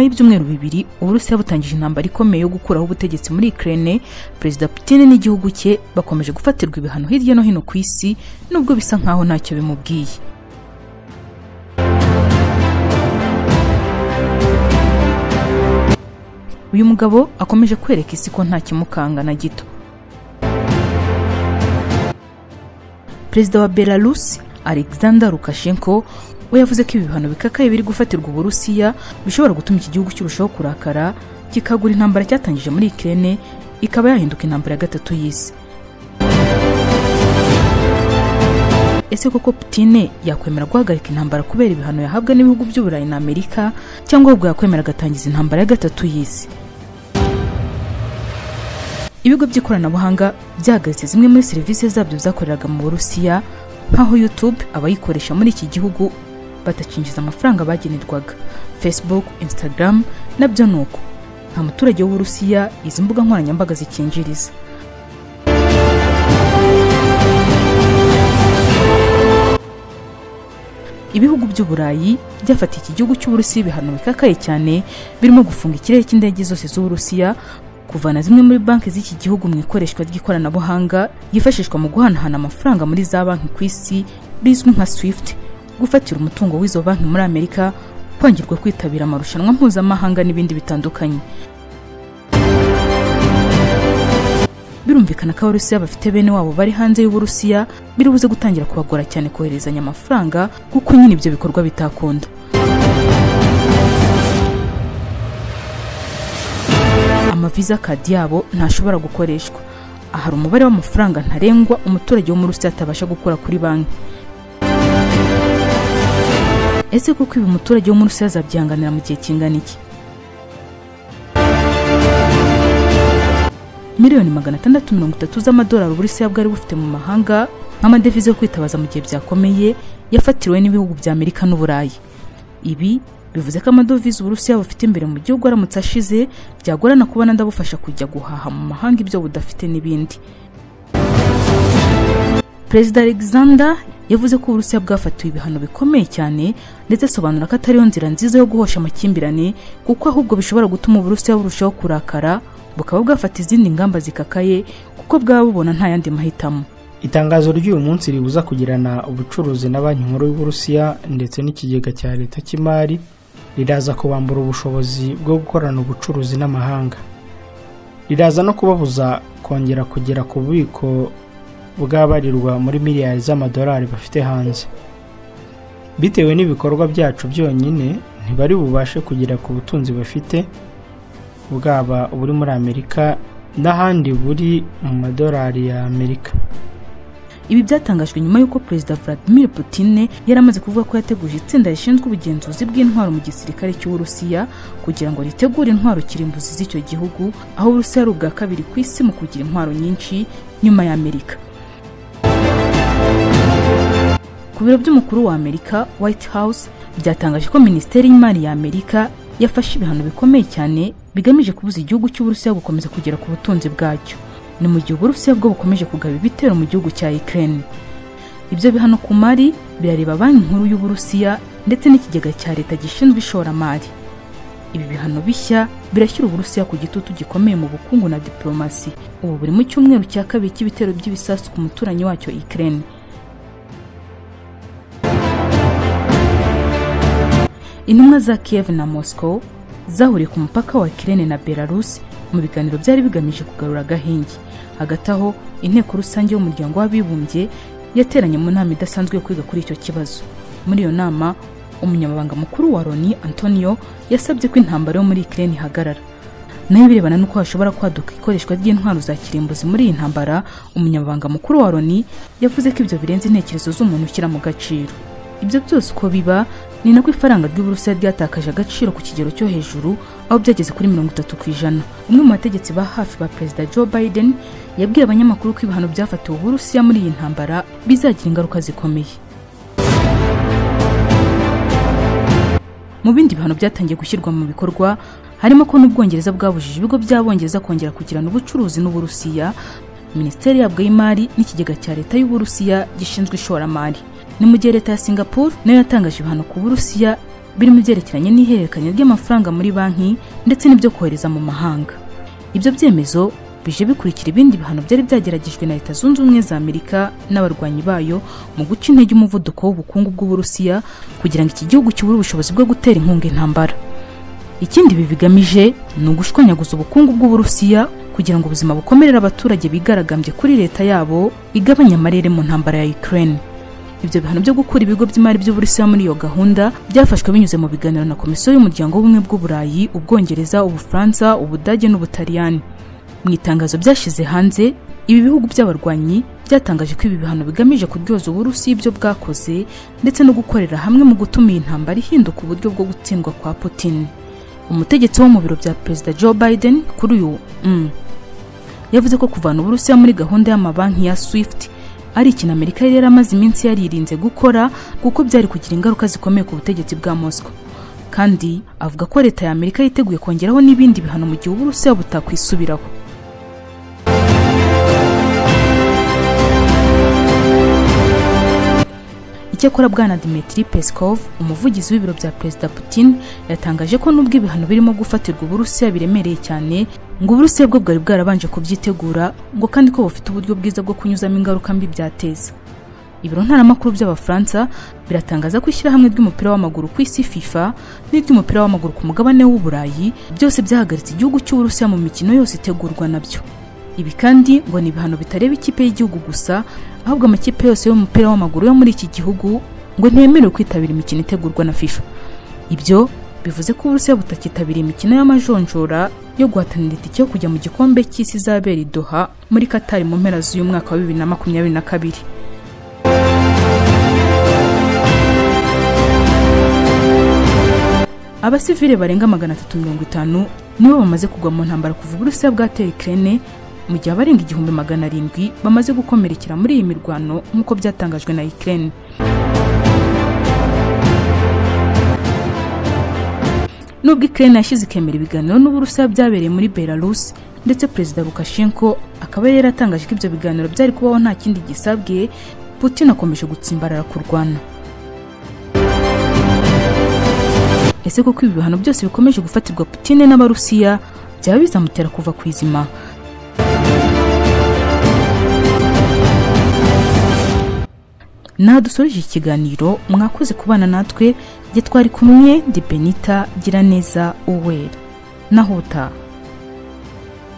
y'ibyumweru 2 Uburusiya butangije intambara ikomeye yo gukuraho ubutegetsi muri Ukraine, Perezida Putin n'igihugu cye bakomeje gufatirwa ibihano hirya no hino ku isi, nubwo bisa nkaho ntacyo bimubwiye. Uyu mugabo akomeje kwereka isi ko nta kimukanga na gito. Perezida wa Belarus Alexander Lukashenko we yavuze ko ibihano bikakaye biri gufatirwa Uburusiya bishobora gutuma iki gihugu kirushaho kurakara, kikagura intambara cyatangije muri Ukraine ikaba yahinduka intambara ya gatatu y'isi. Ese koko Putin yakwemera guhagarika intambara kubera ibihano yahabwa n'ibihugu by'Uburayi na Amerika, cyangwa ahubwo yakwemera agatangiza intambara ya gatatu y'isi? Ibigo by'ikoranabuhanga byahagaritse zimwe muri serivisi zabyo zakoreraga mu Burusiya, nkaho YouTube abayikoresha muri iki gihugu batakinjiza amafaranga bagenerwaga. Facebook, Instagram nabyo nuko. Nta muturage w'Uburusiya izi mbuga nkoranyambaga zikinjiriza. Ibihugu by'Uburayi byafatiye iki gihugu cy'Uburusiya ibihano bikakaye cyane, birimo gufunga ikirere cy'indege zose z'Uburusiya, kuvana zimwe muri banki z'iki gihugu mu ikoreshwa ry'ikoranabuhanga yifashishwa mu guhanahana amafaranga muri za banki ku isi bizwi nka SWIFT, gufatira umutungo w'izo banki muri Amerika, kwangirwa kwitabira amarushanwa mpuzamahanga n'ibindi bitandukanye. Birumvikana ko Abarusiya bafite bene wabo bari hanze y'Uburusiya biribuze gutangira kubagora cyane koherezanya amafaranga, kuko nyine ibyo bikorwa bitakunda. Amaviza kadi yabo ntashobora gukoreshwa. Ahari umubare w'amafaranga ntarengwa umuturage wo muri Rusiya atabasha gukura kuri banki. Ese kuko ibi umuturage wo muri Rusiya azabyihanganira mu gihe kingana iki? Miliyoni 630 z'amadolari Uburusiya bwari bufite mu mahanga nk'amadevize yo kwitabaza mu gihe byakomeye yafatiriwe n'ibihugu bya Amerika n'Uburayi. Ibi bivuze ko amadovize Uburusiya bufite imbere mu gihugu aramutse ashize byagorana kubona ndabufasha kujya guhaha mu mahanga ibyo budafite n'ibindi. Perezida Alexander yavuze ko Uburusiya bwafatiwe ibihano bikomeye cyane, ndetse asobanura ko atariyo nzira nziza yo guhosha amakimbirane, kuko ahubwo bishobora gutuma Uburusiya burushaho kurakara, bukaba bwafata izindi ngamba zikakaye kuko bwaba bubona nta yandi mahitamo. Itangazo ry'uyu munsi ribuza kugirana ubucuruzi na Banki Nkuru y'Uburusiya ndetse n'ikigega cya leta cy'imari riraza kubambura ubushobozi bwo gukorana ubucuruzi n'amahanga. Riraza no kubabuza kongera kugera ku bubiko bw'abarirwa muri miliyari z'amadolari bafite hanze. Bitewe n'ibikorwa byacu byonyine ntibari bubashe kugera ku butunzi bafite, bwaba buri muri Amerika n'ahandi buri mu madolari ya Amerika. Ibi byatangajwe nyuma y'uko Perezida Vladimir Putin yari amaze kuvuga ko yateguje itsinda rishinzwe ubugenzuzi bw'intwaro mu gisirikare cy'Uburusiya kugira ngo ritegure intwaro kirimbuzi z'icyo gihugu, aho Uburusiya ari ubwa kabiri ku isi mu kugira intwaro nyinshi nyuma ya Amerika. Ku biro by'umukuru wa Amerika White House byatangaje ko Minisiteri y'Imari ya Amerika yafashe ibihano bikomeye cyane bigamije kubuza igihugu cy'Uburusiya gukomeza kugera ku butunzi bwacyo. Ni mu gihe Uburusiya bwo bukomeje kugaba ibitero mu gihugu cya Ukraine. Ibyo bihano ku mari birareba Banki Nkuru y'Uburusiya ndetse n'ikigega cya leta gishinzwe ishoramari. Ibi bihano bishya birashyira Uburusiya ku gitutu gikomeye mu bukungu na diplomasi. Ubu buri mu cyumweru cya kabiri cy'ibitero by'ibisasu ku muturanyi wacyo Ukraine. Intumwa za Kiev na Moscow zahuriye ku mupaka wa Ukraine na Belarus mu biganiro byari bigamije kugarura agahenge. Hagati aho, inteko rusange y'umuryango w'abibumbye yateranye mu nama idasanzwe yo kwiga kuri icyo kibazo. Muri iyo nama, umunyamabanga mukuru wa Loni Antonio yasabye ko intambara yo muri Ukraine ihagarara. Nayo ibirebana n'uko hashobora kwaduka ikoreshwa ry'intwaro za kirimbuzi muri iyi ntambara, umunyamabanga mukuru wa Loni yavuze ko ibyo birenze intekerezo z'umuntu ushyira mu gaciro. Ibyo byose uko biba ni nako ifaranga ry'Uburusiya ryatakaje agaciro ku kigero cyo hejuru, aho byageze kuri 30%. Umwe mu bategetsi ba hafi ba Perezida Joe Biden yabwiye abanyamakuru ko ibihano byafatiwe Uburusiya muri iyi ntambara bizagira ingaruka zikomeye. Mu bindi bihano byatangiye gushyirwa mu bikorwa harimo ko n'Ubwongereza bwabujije ibigo by'Abongereza kongera kugirana ubucuruzi n'Uburusiya, Minisiteri yabwo y'Imari n'ikigega cya leta y'Uburusiya gishinzwe ishoramari. Ni mu gihe leta ya Singapore nayo yatangaje ibihano ku Burusiya birimo ibyerekeranye n'ihererekanya ry'amafaranga muri banki ndetse n'ibyo kohereza mu mahanga. Ibyo byemezo bije bikurikira ibindi bihano byari byageragejwe na Leta Zunze Ubumwe za Amerika n'abarwanyi bayo mu guca intege umuvuduko w'ubukungu bw'Uburusiya kugira ngo iki gihugu kibure ubushobozi bwo gutera inkunga intambara. Ikindi ibi bigamije ni ugushwanyaguza ubukungu bw'Uburusiya kugira ngo ubuzima bukomerere abaturage bigaragambye kuri leta yabo igabanya amarere mu ntambara ya Ukraine. Ibyo bihano byo gukura ibigo by'imari by'Uburusiya muri iyo gahunda byafashwe binyuze mu biganiro na Komisiyo y'Umuryango w'Ubumwe bw'Uburayi, Ubwongereza, Ubufaransa, Ubudage n'Ubutaliyani. Mu itangazo byashyize hanze, ibi bihugu by'abarwanyi byatangaje ko ibi bihano bigamije kuryoza Uburusiya ibyo bwakoze ndetse no gukorera hamwe mu gutuma iyi ntambara ihinduka uburyo bwo gutsindwa kwa Putin. Umutegetsi wo mu biro bya Perezida Joe Biden kuri uyu yavuze ko kuvana Uburusiya muri gahunda y'amabanki ya SWIFT ari ikintu Amerika yari yaramaze iminsi yaririnze gukora kuko byari kugira ingaruka zikomeye ku butegetsi bwa Moscow. Kandi avuga ko leta ya Amerika yiteguye kongeraho n'ibindi bihano mu gihe Uburusiya butakwisubiraho. Icyakora Bwana Dmitry Peskov, umuvugizi w'ibiro bya Perezida Putin, yatangaje ko nubwo ibihano birimo gufatirwa Uburusiya biremereye cyane, ngo Uburusiya bwo bwari bwarabanje kubyitegura, ngo kandi ko bufite uburyo bwiza bwo kunyuzamo ingaruka mbi byateza. Ibiro ntaramakuru by'Abafaransa biratangaza ko ishyirahamwe ry'umupira w'amaguru ku isi FIFA n'iry'umupira w'amaguru ku mugabane w'Uburayi byose byahagaritse igihugu cy'Uburusiya mu mikino yose itegurwa nabyo. Ibi kandi ngo ni ibihano bitareba ikipe y'igihugu gusa, ahubwo amakipe yose y'umupira w'amaguru yo muri iki gihugu ngo ntiyemerewe kwitabira imikino itegurwa na FIFA. Ibyo bivuze ko Uburusiya butakitabira imikino y'amajonjora yo guhatanira itike yo kujya mu gikombe cy'isi izabera i Doha muri Qatar mu mpera z'uyu mwaka wa 2022. Abasivile barenga 350 nibo bamaze kugwa mu ntambara kuva Uburusiya bwatera Ukraine, mu gihe abarenga 1700 bamaze gukomerekera muri iyi mirwano nk'uko byatangajwe na Ukraine. Nubwo Ukraine yashyize ikemera ibiganiro n'Uburusiya byabereye muri Belarus, ndetse Perezida Lukashenko akaba yari yaratangaje ko ibyo biganiro byari kubaho nta kindi gisabwe, Putin akomeje gutsimbarara kurwana. Ese koko ibi bihano byose bikomeje gufatirwa Putin n'Abarusiya byaba bizamutera kuva ku izima? Naha dusoreje ikiganiro, mwakoze kubana natwe, jye twari kumwe ndi Benita Giraneza Uwera. Naho utaha.